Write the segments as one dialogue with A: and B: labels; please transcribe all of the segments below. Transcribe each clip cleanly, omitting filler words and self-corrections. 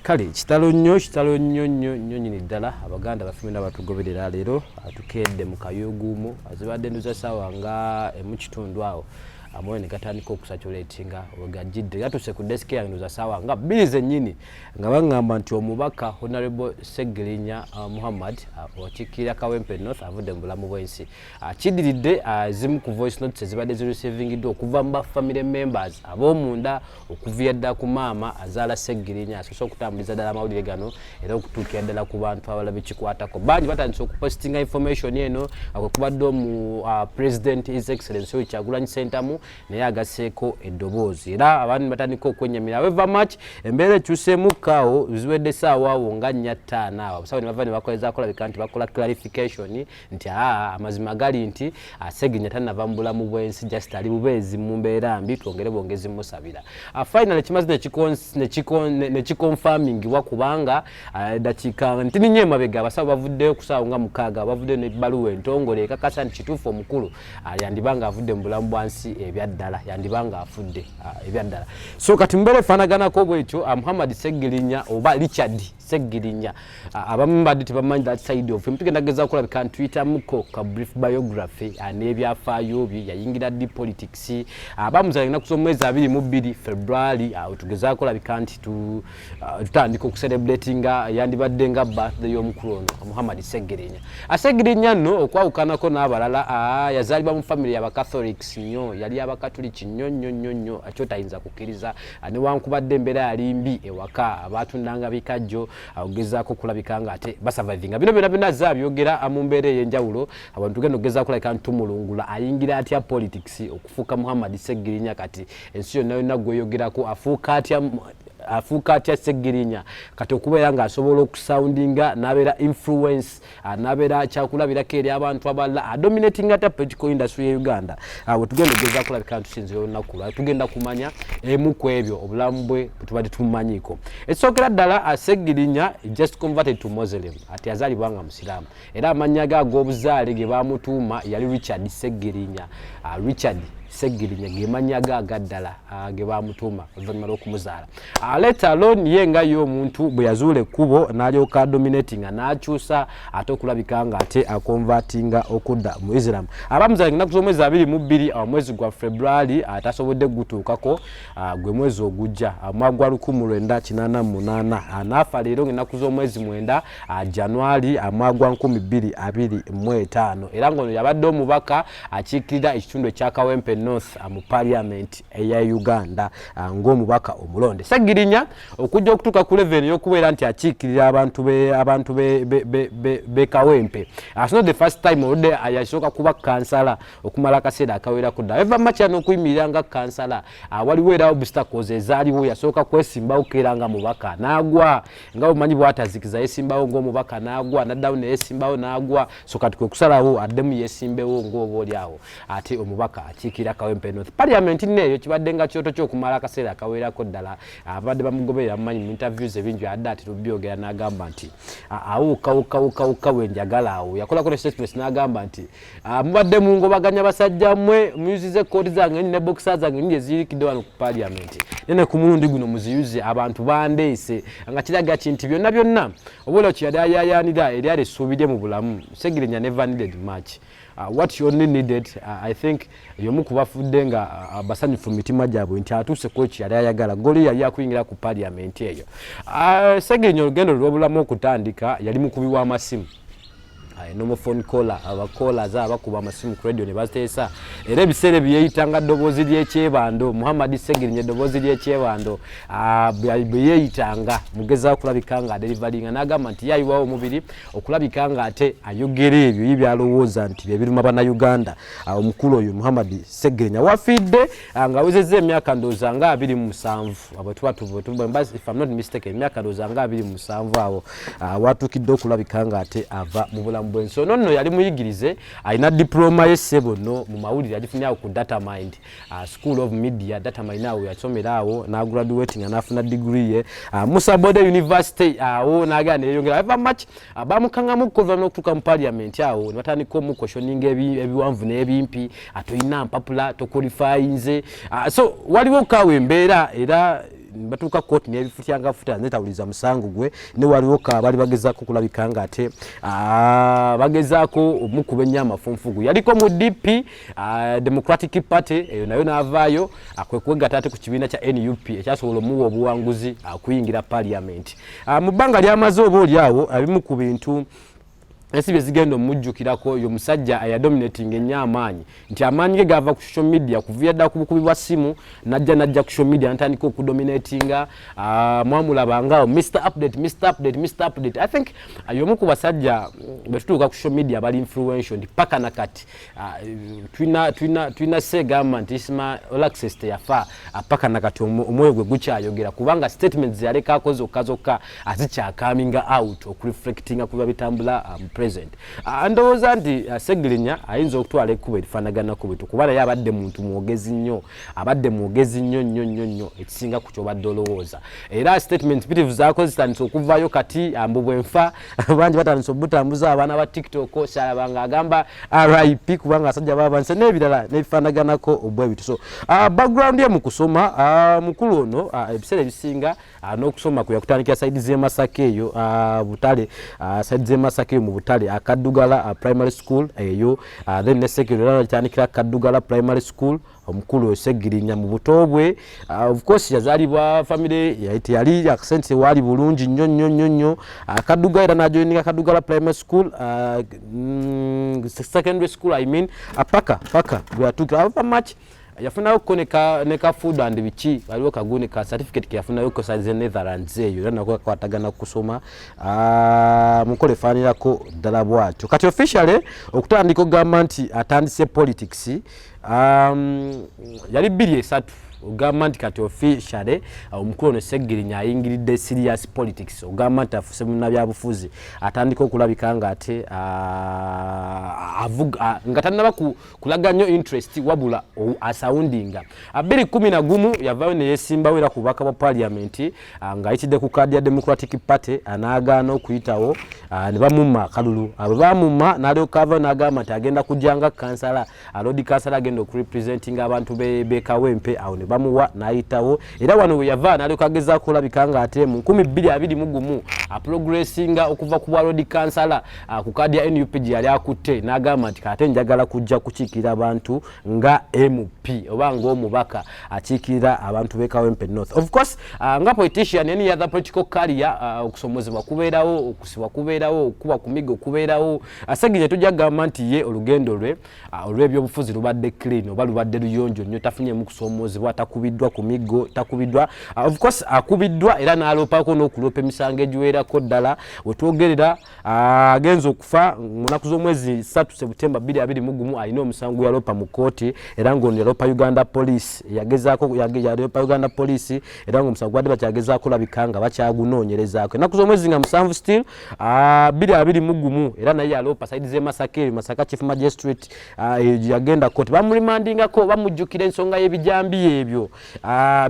A: Kale kitalo nnyo, kitalo nnyo nnyo nnyo nyini ddala. Abaganda baffe batugoberera, leero atukedde mu kayuguumo. Azibadde nduza saawa nga emu kitundu awo, amwoyo ne gatandika okucirculatinga wegajjidde gatuuse ku desk yange nduza saawa nga 2 zennyini, nga baŋŋamba nti omubaka Honorable Segirinya Muhammad okiikirira Kawempe North avudde mu bulamu bw'ensi. Kiddiridde zimu ku voice notes ezibadde zireceivingiddwa okuva mu ba family members ab'omunda, okuviira ddala ku maama azaala Segirinya asoose okutambuliza ddala amawulire gano, era okutuukira ddala ku bantu abalala bekikwatako. Bangi batandise okupostinga information eno. Kwe kubadde omu President His Excellence oyo Kyagulanyi Sentamu naye agasseeko eddoboozi, era abandi batandika okwenyamira. However much embeera ekyuseemu kaawo, ziwedde saawa awo nga 4 5 awo, abasawo ne bava ne bakoleza kulabika nti bakola clarification nti aa, amazima gali nti Seginya tannava mu bulamu bw'ensi, just ali bubeezi mu mbeera mbi, twongere bwongezi musabira. Finally kimaze nekiconfirmingibwa, kubanga dakiika ntini nnyo emabega abasawo bavuddeyo ku saawa nga 6, bavuddeyo nebbaluwa entongole ekakasa nti kituufu omukulu yandibanga avudde mu bulamu bwa nsi ebyaddala, yandibanga afudde ebyaddala. So kati mubeera efaanaganako bwetyo. Muhammad Segirinya oba Richard Segirinya, abamu mbadde tebamanyi that side of him. Tugenda gezaako kulabika ntuyitamuko ka brief biography n'ebyafaayo bye, yayingira ddi politics. Bamuzaala ennaku z'omwezi 22 February. Tugezaako kulabika nti tutandika okucelebratinga yandibadde nga birthday y'omukulu ono Muhammad Segirinya. Segirinya nno, okwawukanako n'abalala, yazaalibwa mu family y'Abacatholics nnyo, yali Abakatuliki nnyo nnyo nnyo nnyo, kyotayinza kukkiriza. Newankubadde embeera yali mbi ewaka, abatundanga bikajjo ogezaako okulabika nga ate basurvivinga. Bino byonna byonna azze abyogera mu mbeera ey'enjawulo. Abantu tugenda okugezaako kulabika ntumulungula ayingira atya politics okufuuka Muhammad Segirinya kati ensi yonna yonna gweyogerako. Afuuka atya Segirinya kati okubeera ng'asobola okusoundinga n'abeera influence, n'abeera kyakulabirako eri abantu abalala, adominating atya political industry ye Uganda? Bwe tugenda okugezaako kulabika ntusinzira olunaku lwa tugenda kumanya emu ku ebyo obulamu bwe bwetubadde tumumanyiiko. Ekisookera ddala, Segirinya just converted to Muslim, ati yazaalibwa nga musiraamu, era amannya ge ag'obuzaale ge bamutuuma yali Richard Segirinya. Richard Segirinya ge mannya ge agaddala ge bamutuuma oluvannyuma lw'okumuzaala. Let alone ye nga ye omuntu bwe yazuula ekkubo n'alyoka dominatinga n'akyusa ate okulabika nga ate aconvertinga okudda mu Islam. Abamuzaala ennaku z'omwezi 22, omwezi gwa February, atasobodde gutuukako, gwe mwezi ogujja, mwaka gwa 1988. N'afa leero ng'ennaku z'omwezi 9 January, mwaka gwa 2025, era ng'ono yabadde omubaka akiikirira ekitundu ekya Kawempe North mu Parliament eya Uganda ng'omubaka omulonde. Segirinya okujja okutuuka ku level ey'okubeera nti akiikirira abantu be Kawempe, it's not the first time. Oludde yasooka kuba kansala okumala akaseera akawerako ddala. Eva makya n'okuyimirira nga kansala, waliwo era obstacles ezaaliwo. Yasooka kwesimbawo keera nga mubaka n'agwa, nga bumanyi bwatazikiza. Yesimbawo ng'omubaka n'agwa, naddawo neyesimbawo n'agwa. So kati kwe kusalawo addemu yesimbewo ng'oba oli awo ate omubaka akiikirira Kawempe North. Parliament nno eyo kibadde nga kyoto ky'okumala akaseera akawerako ddala. Abadde bamugoberera mumanyi mu interviews ebingi adde ati tubyogera, n'agamba nti awukawukawukawuka wenjagala awo. Yakolako ne statements n'agamba nti mubadde mungobaganya basajja mmwe, muyuziza ekooti zange ne boxer zange nyingi eziyirikidde wano ku Parliament, nene ku mulundi guno muziyuze, abantu bandeese, nga kiraga ki nti byonna byonna oba olwo kyeyali ayayanira eryali essuubi lye mu bulamu. Segirinya never needed much. What he only needed, I think yomu kubafudde nga basanyufu mu mitima gyabwe nti atuuse ku ekyo yali ayagala, goal yali akuyingira ku Parliament eyo. Segirinya olugendo lw'obulamu okutandika yali mukubi w'amasimu, normal phone caller, abacallers abakuba amasimu ku radio ne bateesa, era ebiseera ebyo yeeyitanga ddoboozi ly'ekyebando. Muhammad Segirinya, eddoboozi ly'ekyebando, bwe yeeyitanga mugezaako kulabika nga adeliveringa, n'agamba nti yayiwawo omubiri okulabika nga ate ayogera ebyo ye byalowooza nti byebiruma Bannayuganda. Omukulu oyo Muhammad Segirinya wafiidde ng'awezezza emyaka ndowooza nga 27 abo tuba tuba, if I'm not mistaken, emyaka ndowooza nga 27 awo watuukidde okulabika nga ate ava mu bulamu bw'ensi. Ono nno yali muyigirize, alina diploma ye ssebo nno mu mawulire, agifunye awo ku Datamine School of Media. Datamine awo yasomera awo n'agraduate nga n'afuna degree ye Musa Bode University awo, n'agenda neyeyongera. Ever much bamukangamuko oluvannyuma n'okutuuka mu Parliament awo ne batandika omuquestioninga ebiwanvu n'ebimpi, toyina mpapula, toqualifyinze. So waliwo kaawo embeera era Batuuka kooti nebifutyanga futa netawuliza musango gwe, ne waliwo ka bali bagezaako okulabika nga ate bagezaako omukuba ennyo amafunfugu. Yaliko mu DP, Democratic Party eyo, nayo n'avaayo kwe kwegatta ate ku kibiina kya NUP ekyasobola omuwa obuwanguzi okuyingira parliament. Mu bbanga lyamaze oba oli awo, abimu ku bintu ensi bye zigenda omujjukirako, yo musajja ayadominating ennyo amaanyi, nti amaanyi ge gava ku social media. Kuviira ddala ku bukubi bwa ssimu, najja ku social media natandika okudominatinga. Mwamulabangaawo Mr Update, Mr Update, Mr Update. I think y'omu ku basajja bwe tutuuka ku social media bali influential, nti paka nakati tulina seegamba nti Isma Olaxess teyafa, paka nakati omwoyo gwe gukyayogera, kubanga statements zeyalekako zokka zokka azikyakaminga out okureflectinga ku biba bitambula mu present. Ndowooza nti Segirinya ayinza okutwala ekkubo erifaanaganako bwetu, kuba naye abadde muntu mwogezi nnyo, abadde mwogezi nnyo nnyo nnyo nnyo ekisinga ku kyobadde olowooza. Era statement mpitirivu zaako zitandise okuvaayo kati, mbu bwenfa bangi batandise obutambuza abaana ba TikTok, kyalabanga agamba RIP kubanga asajja babanse n'ebirala n'ebifaanaganako obwe bityo. So background ye mu kusoma, mukulu ono ebiseera ebisinga n'okusoma kwe yakutandikira side z'e Masaka eyo, Butale, side z'e Masaka eyo mu Butale, Kaddugala Primary School eyo, then ne secondary era natandikira Kaddugala Primary School. Omukulu Segirinya mu buto bwe, of course yazaalibwa family teyali akasente waali bulungi nnyo nnyo nnyo nnyo. Kaddugala era najoininga Kaddugala Primary School, secondary school I mean, paka bwe yatuukira ava much yafunayo ko ne ka food and biki, waliwo kaguni ka certificate ke yafunayo ko ze Netherlands eyo, era nako kakwatagana kusoma. Mukola efaanirako ddala bwatyo. Kati officially okutandika okugamba nti atandise politics, yali 2003, ogamba nti kati officially omukulu ono Segirinya ayingiridde serious politics, ogamba nti afuse munnabyabufuzi, atandika okulabika nga ate avuga nga tannaba kulaga nnyo interest, wabula asoundinga. 2011 yavaayo neyesimbawo era ku bubaka bwa parliament, ng'ayitidde ku kaadi ya Democratic Party, n'agaana okuyitawo, ne bamumma akalulu. Bwe bamumma, n'alyoka avayo n'agamba nti agenda kujja nga kansala, lord kansala, agenda okurepresentinga abantu b'e Kawempe. Awo ne bamuwa n'ayitawo. Era wano we yava n'alyoka agezaako okulabika nga ate mu 2021 aprogressinga okuva ku bwa lord kansala ku kaadi ya NUP gye yali akutte, n'agamba nti kate njagala kujja kukiikirira abantu nga MP oba ng'omubaka akiikirira abantu b'e Kawempe North. Of course, nga politician, any other political career, okusomozebwa kubeerawo, okusibwa kubeerawo, okuba ku migo kubeerawo. Segirinya tujja kugamba nti ye olugendo lwe olw'ebyobufuzi lubadde clean oba lubadde luyonjo nnyo, tafunyemu kusomoozebwa, takubiddwa ku miggo, takubiddwa. Of course akubiddwa era n'aloopako n'okuloopa emisango egiwerako ddala. Wetwogerera, agenza okufa mu nnaku z'omwezi 3 September 2021, alina omusango gwe yaloopa mu kkooti, era ng'ono yaloopa Uganda Police, yagezaako yaloopa Uganda Police, era ng'omusango gwadde bakyagezaako labika nga bakyagunoonyerezaako. Ennaku z'omwezi nga 7 still 2021, era naye yaloopa side z'e Masaka eyo, Masaka Chief Magistrate, eyo gye yagenda kooti, bamuremandingako. Bamujjukira ensonga y'ebijambiya ebyo,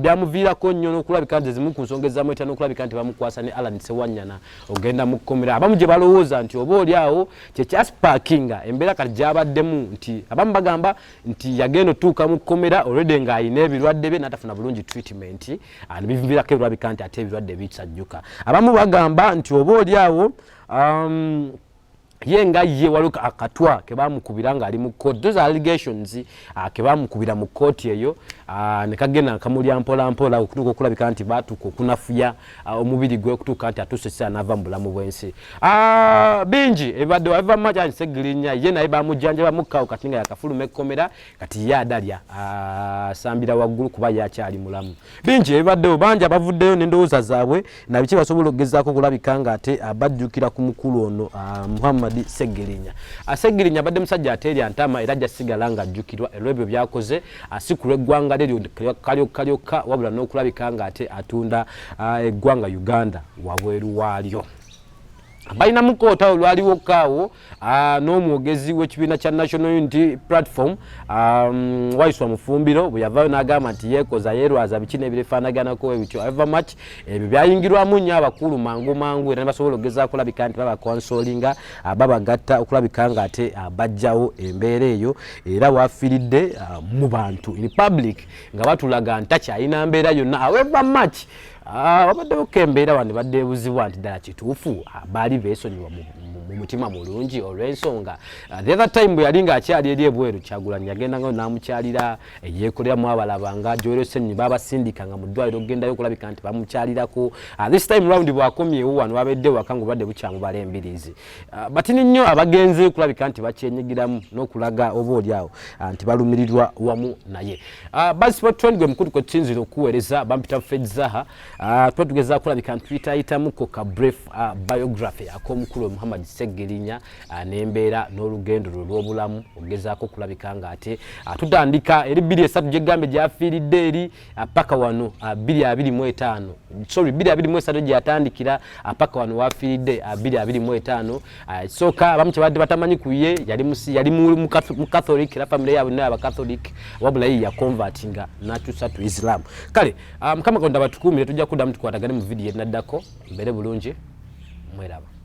A: byamuviirako nnyo n'okulabika nti ezimu ku nsonga ezamweta n'okulabika nti bamukwasa ne Alan Sewanyana ogenda mu kkomera. Abamu gye balowooza nti oba oli awo kyekyasparkinga embeera kati gyabaddemu, nti abamu bagamba nti yagenda otuuka mu kkomera already ng'alina ebirwadde bye n'atafuna bulungi treatment, ne biviirako ebirwabika nti ate ebirwadde bisajjuka. Abamu bagamba nti oba oli awo ye nga ye waliwo akatwa kebamukubira ng'ali mu kooti, those are allegations, kebamukubira mu kooti eyo, ne kagenda kamulya mpola mpola okutuuka okulabika nti batuuka okunafuya omubiri gwe okutuuka nti atuuse ekiseera n'ava mu bulamu bw'ensi. Bingi ebibadde wabiva mu makyani. Segirinya ye naye bamujjanjaba mukkawo kati nga yakafuluma ekkomera, kati ye adalya asambira waggulu kuba ye akyali mulamu. Bingi ebibaddewo, bangi abavuddeyo n'endowooza zaabwe nabiki basobola okugezaako okulabika nga ate bajjukira ku mukulu ono, Muhammad Segirinya. Segirinya abadde musajja ateerya ntama, era ajja sigala ng'ajjukirwa olw'ebyo byakoze, si ku lw'eggwanga lye lyokka lyokka, wabula n'okulabika nga ate atunda eggwanga Uganda wabweru waalyo. Balinamu olutalo lwaliwo kaawo n'omwogezi w'ekibiina kya National Unity Platform, Waiswa Mufumbiro, bwe yavaayo n'agamba nti yeekoza, yeerwaza, biki n'ebifaanaganako ebityo. However much ebyo byayingirwamu nnyo abakulu mangu mangu, era ne basobola okugezaako okulabika nti babaconsolinga, babagatta okulabika nga ate bajjawo embeera eyo. Era wafiiridde mu bantu, in public, nga batulaga nti takyalina mbeera yonna. However much wabaddewoko embeera wano badde ebuzibwa nti ddala kituufu baali beesonyiwa mu mutima mulungi, olw'ensonga the other time bwe yali ng'akyali eri ebweru, Kyagulanyi yagendanga n'amukyalira, yeekoleramu abalabanga Joel Ssennyonyi babasindikanga mu ddwaliro okugendayo okulabika nti bamukyalirako. This time round bw'akomyewo wano, babedde waka nga obulwadde bukyamubala embiriizi. Batini nnyo abagenze okulabika nti bakyenyigiramu n'okulaga oba oli awo nti balumirirwa wamu naye. Buzz Sport Trend gwe mukulu kwe tusinzira okuweereza. Bampita Fred Zaha. Tuba tugezaako kulabika nti tuyitaayitamuko ka brief biography ak'omukulu Muhammad Ssegirinya n'embeera n'olugendo lwe lw'obulamu, okugezaako okulabika nga ate tutandika eri 23 gyegambe gyafiiridde eri paka wano 2025, sorry, 2023 gyeyatandikira paka wano wafiiridde 2025. Ekisooka abamu kyebadde batamanyi ku ye, yali mu Catholic, era famire yaabwe naye Abacatholic, wabula ye yaconvertinga n'akyusa to Islam. Kale Mukama Katonda batukuumire, tujja kuddamu tukwatagane mu vidiyo enaddako. Mbeere bulungi, mweraba.